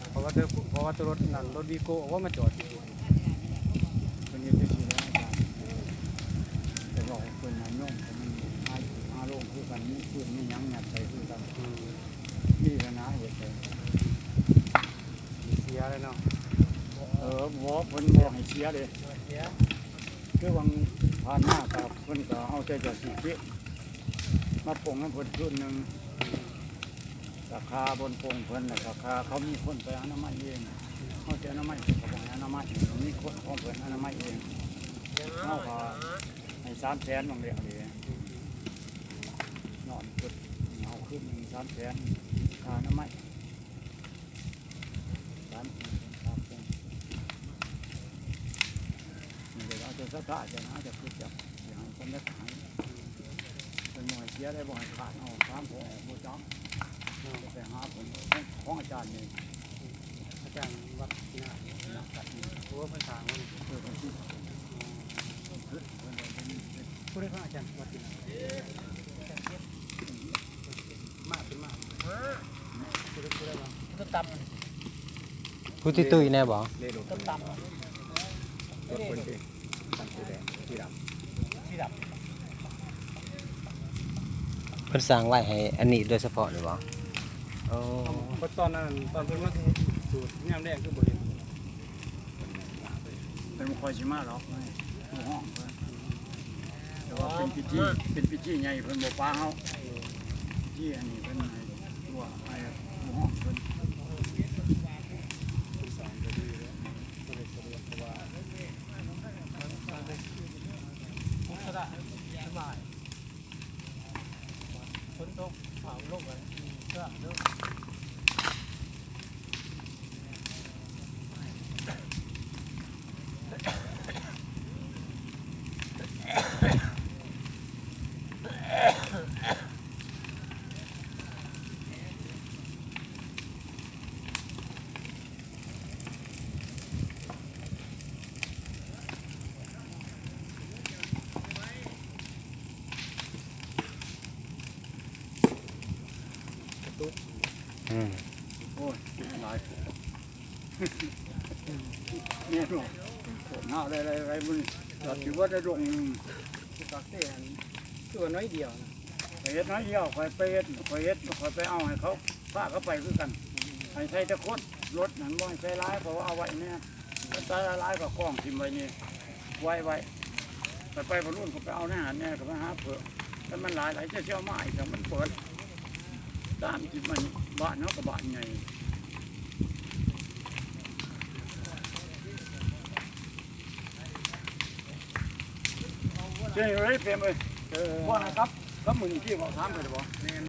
ເພາະວ່າແຕ່ ເພາະວ່າແຕ່ລົດນັ້ນ ລົດວີໂກ້ວ່າມາຈອດຢູ່ພຸ້ນ ເພິ່ນເຮັດຈັ່ງຊີ້ແຫຼະອາຈານ ແຕ່ເວົ້າເພິ່ນນະໂຍມ ເພິ່ນຫາຢູ່ຫາໂລງຄືກັນ ມີປືນມີຫຍັງຍັດໃສ່ຄືກັນ ອືມ ມີບັນຫາເຮັດໃສ່ ເສຍແລ້ວເນາະ ເອີ ບໍ່ ເພິ່ນບໍ່ໃຫ້ເສຍເດ້ ຄືຫວ່າງຜ່ານມາກໍເພິ່ນກໍເອົາແຕ່ເຈົ້າຊີວິດມາປົງນຳເພິ່ນຄືນໜຶ່ງ ກໍຄ່າບ່ອນປົງເພິ່ນ ແລ້ວກໍຄ່າເຂົາມີຄົນໄປອະນາໄມເອງ ເຮົາຊິອະນາໄມເພິ່ນກໍບໍ່ໃຫ້ອະນາໄມ ມີຄົນຂອງເພິ່ນອະນາໄມເອງ ເຮົາກໍໃຫ້ສາມແສນ ບາງເທື່ອເດ້ ນອນເພິ່ນເອົາຄືນໜຶ່ງສາມແສນ ຄ່າອະນາໄມ ສາມແສນ ຄ່າປົງ ມັນກໍເອົາແຕ່ສັດທາເຈົ້ານະ ເຈົ້າຄືເຈົ້າ ຊິໃຫ້ສ່ຳໃດກໍໃຫ້ ເພິ່ນບໍ່ໃຫ້ເສຍໄດ້ ບໍ່ໃຫ້ຂາດ ເອົາຕາມຂອງອອກບໍ່ຈັກ ເນາະ ໄປຫາເພິ່ນ ຂອງ ຂອງອາຈານນີ້ ອາຈານວັດທີ່ນາ ໂອ້ ເພິ່ນສ້າງໄວ້ ເອີ ເພິ່ນຊິ ເພິ່ນ ເພິ່ນ ເພິ່ນ ຜູ້ໃດພະອາຈານວັດທີ່ນາ ມາ ເພິ່ນມາ ຜູ້ໃດ ຜູ້ໃດວະ ຜູ້ ຕຸ້ຍໆ ແນ່ບໍ່? ລົດເພິ່ນເດ້ ຄັນສີແດງ ສີດຳ ສີດຳ ເພິ່ນສ້າງໄວ້ໃຫ້ອັນນີ້ໂດຍສະເພາະນີ້ບໍ່? ເອີ ເພາະຕອນນັ້ນ ຕອນເພິ່ນມາສູດຍາມແລງຄືບໍ່ເຫັນ ເພິ່ນບໍ່ຄ່ອຍຊິມາດອກ ຜູ້ຮ້ອງເພິ່ນ ແຕ່ວ່າເປັນພິທີ ເປັນພິທີໃຫຍ່ ເພິ່ນບໍ່ປະເຮົາ ພິທີອັນນີ້ເພິ່ນໃຫ້ຕົວະ ໃຫ້ຜູ້ຮ້ອງເພິ່ນ ຝົນຕົກ ຟ້າລົງ ເສື້ອເດີ. ອືມ ໂອ້ຍ ຫຼາຍ ແມ່ນບໍ່? ໂຫດຮ້າຍໄດ້ ໄດ້ ໄດ້ມື້ນີ້ ກໍຖືວ່າໄດ້ດົງໜຶ່ງ ຄືກັກແທ້ ອັນ ຄືວ່າໜ້ອຍດຽວນະ ຂ້ອຍເຮັດໜ້ອຍດຽວ ຂ້ອຍໄປເຮັດ ຂ້ອຍເຮັດ ຂ້ອຍໄປເອົາໃຫ້ເຂົາ ພາເຂົາໄປຄືກັນ ໃຫ້ໃສ່ແຕ່ຄົນ ລົດຫັ້ນບໍ່ໃຫ້ໃສ່ຫຼາຍ ເພາະວ່າເອົາໄວ້ແນ່ ຄັນໃສ່ຫຼາຍໆກໍກອງຖິ້ມໄວ້ນີ້ ໄວ້ ໄວ້ ໄປ ໄປບາດນັ້ນກໍໄປເອົາໃນຫັ້ນແນ່ ກໍໄປຫາເພີ່ມ ຄັນມັນຫຼາຍໆ ຈະຊິເອົາມາອີກ ມັນເປີດ ຕາມທີ່ມັນ ບ້ານເຮົາກໍບ້ານໃຫຍ່ ເຈົ້າເອີຍ ເປັມເອີຍ ເອີ ວ່າກັບ ກັບມື້ນີ້ທີ່ເວົ້າຖາມໄປແລ້ວບໍ່? ແມ່ນ